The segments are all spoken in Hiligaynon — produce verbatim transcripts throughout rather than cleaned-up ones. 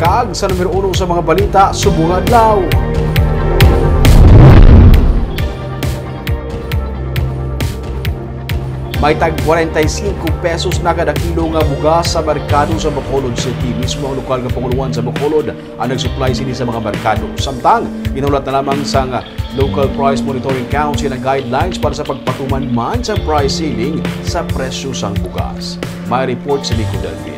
Kag sa numero uno sa mga balita subong adlaw, may tag forty-five pesos na kada kilo nga bugas sa merkado sa Bacolod City. Mismo ang lokal nga pangulohan sa Bacolod ang nagsuplay sini sa mga merkado. Samtang, ginulat na lamang sang Local Price Monitoring Council ang guidelines para sa pagpatuman man sa price ceiling sa presyo sang bugas. May report si Nico Delvin.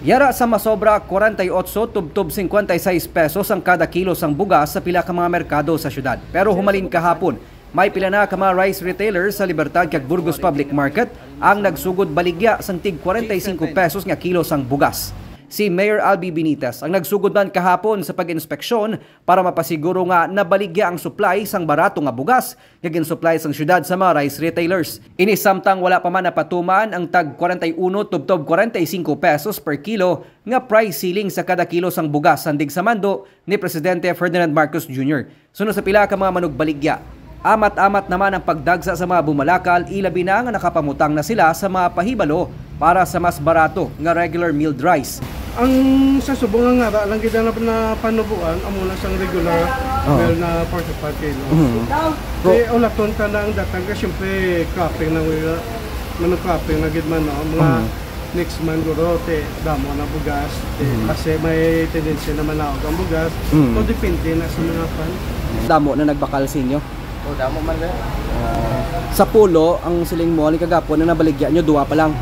Yara sa masobra forty-eight tubtob fifty-six pesos ang kada kilo sang bugas sa pila ka mga merkado sa syudad. Pero humalin kahapon, may pila na ka mga rice retailers sa Libertad kag Burgos Public Market ang nagsugod baligya sang tig forty-five pesos nga kilo sang bugas. Si Mayor Albi Benitez ang nagsugod man kahapon sa pag-inspeksyon para mapasiguro nga nabaligya ang supply sang barato nga bugas nga ginsuplay sang syudad sa mga rice retailers. Ini samtang wala pa man napatuman ang tag forty-one tubtob forty-five pesos per kilo nga price ceiling sa kada kilo sang bugas sandig sa mando ni Presidente Ferdinand Marcos Junior. Suno sa pila ka mga manugbaligya, amat-amat naman ang pagdagsa sa mga bumalakal, ilabi na nga nakapamutang na sila sa mga pahibalo para sa mas barato nga regular milled rice. Ang sa subong nga ngara lang gid ang napanubuan amo na sang regular Oh. Well na forty-five kilo. Mhm. Kay ulaton ta na ang datang kay syempre cropping na nga manong cropping na gid man no. Mga Mhm. next month guro te damo na bugas, te Mhm. kasi may tendency na manaog ang bugas. Mhm. So depende na sa mga pan. Damo na nagbakal sa inyo. O damo man sir. Sa pulo, ang siling mo, ni kagapon na nabaligya nyo, duwa pa lang.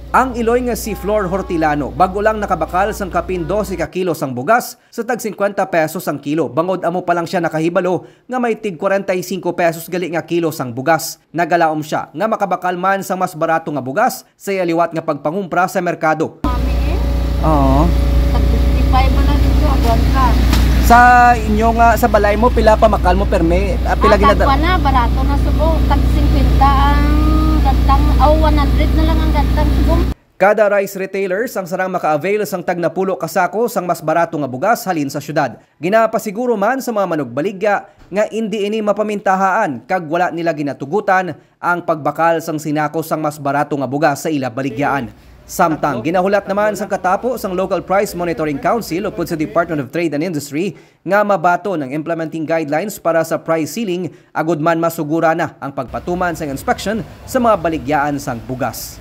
Ang iloy nga si Flor Hortilano, bago lang nakabakal sang kapin dose ka kilo sang bugas sa tag singkwenta pesos ang kilo, bangod amo pa lang siya nakahibalo nga may tig kwarenta y singko pesos gali nga kilo sang bugas. Nagalaom sia nga makabakal man sang mas barato nga bugas sa iya liwat nga pagpangumpra sa merkado. Mami, eh. Oo. Tag fifty-five man lang dito, abuan ka. Sa inyo nga, sa balay mo, pila pamakal mo permi? Ah, pila Ah, ginada- tagwa na, barato na subo. Tag singkwenta ang gantang, aw, one hundred na lang ang gantang subo. Kada rice retailers ang sarang maka-avail sang tag napulo ka sako sang mas barato nga bugas halin sa syudad. Ginapasiguro man sa mga manugbaligya nga indi ini mapamintahaan kag wala nila ginatugutan ang pagbakal sang sinako sang mas barato nga bugas sa ila baligyaan. Samtang ginahulat naman sang katapo sang Local Price Monitoring Council upod sa Department of Trade and Industry nga mabaton ang implementing guidelines para sa price ceiling agud man masugura na ang pagpatuman sang inspection sa mga baligyaan sang bugas.